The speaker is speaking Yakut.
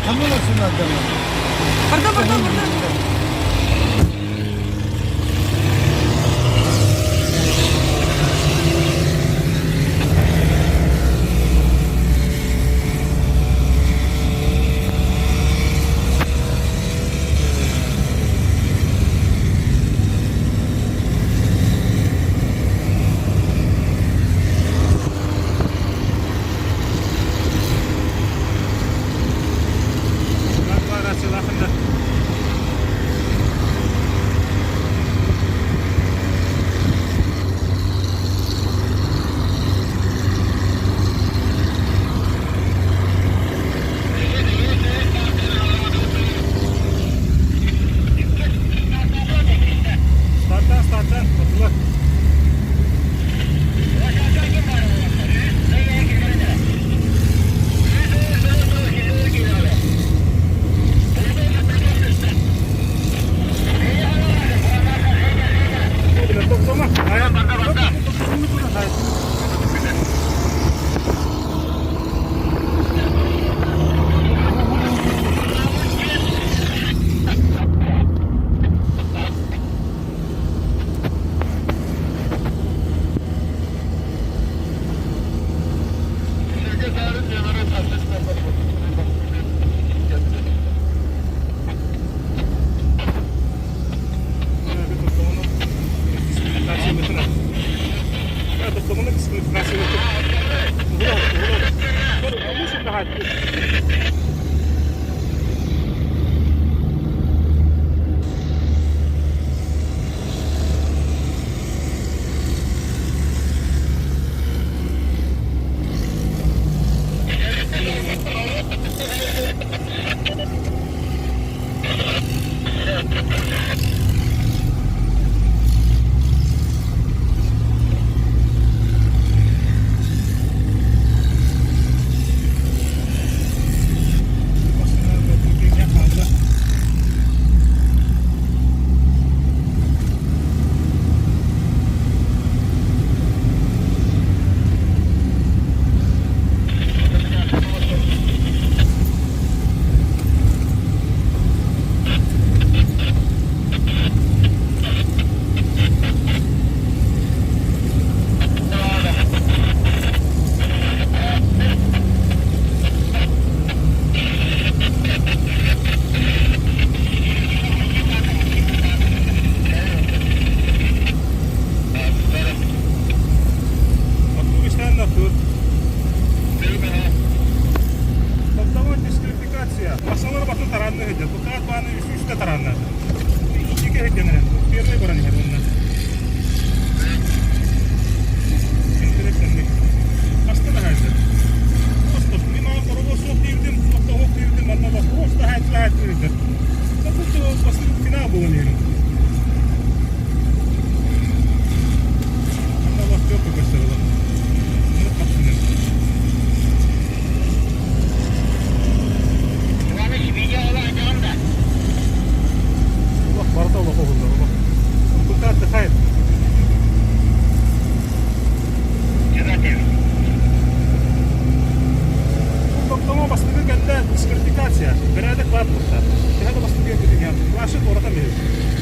Pardon, pardon, pardon. Стартан, стартан, отула. Масалар батын таранны сылдьар. Бу бааны үстэ таранна. Икки киһи Первый баран иһэр онно. Хаста да хайдыр. Просто мин ана паровоз суох диирдим, суох диирдим, манна просто хайдыр хайдыр. Как будто последний финал был уверен. Манна лохтёка көстөрүлө. Ну, хапсынын. Олох барыта олох уһуллар, олох. Кута отдыхает. Токтомо бастыгы кэллэ дисквалификация. Бэрээдэк баар буолта. Төһө да бастыгы кэлбитин плащы туората миһин.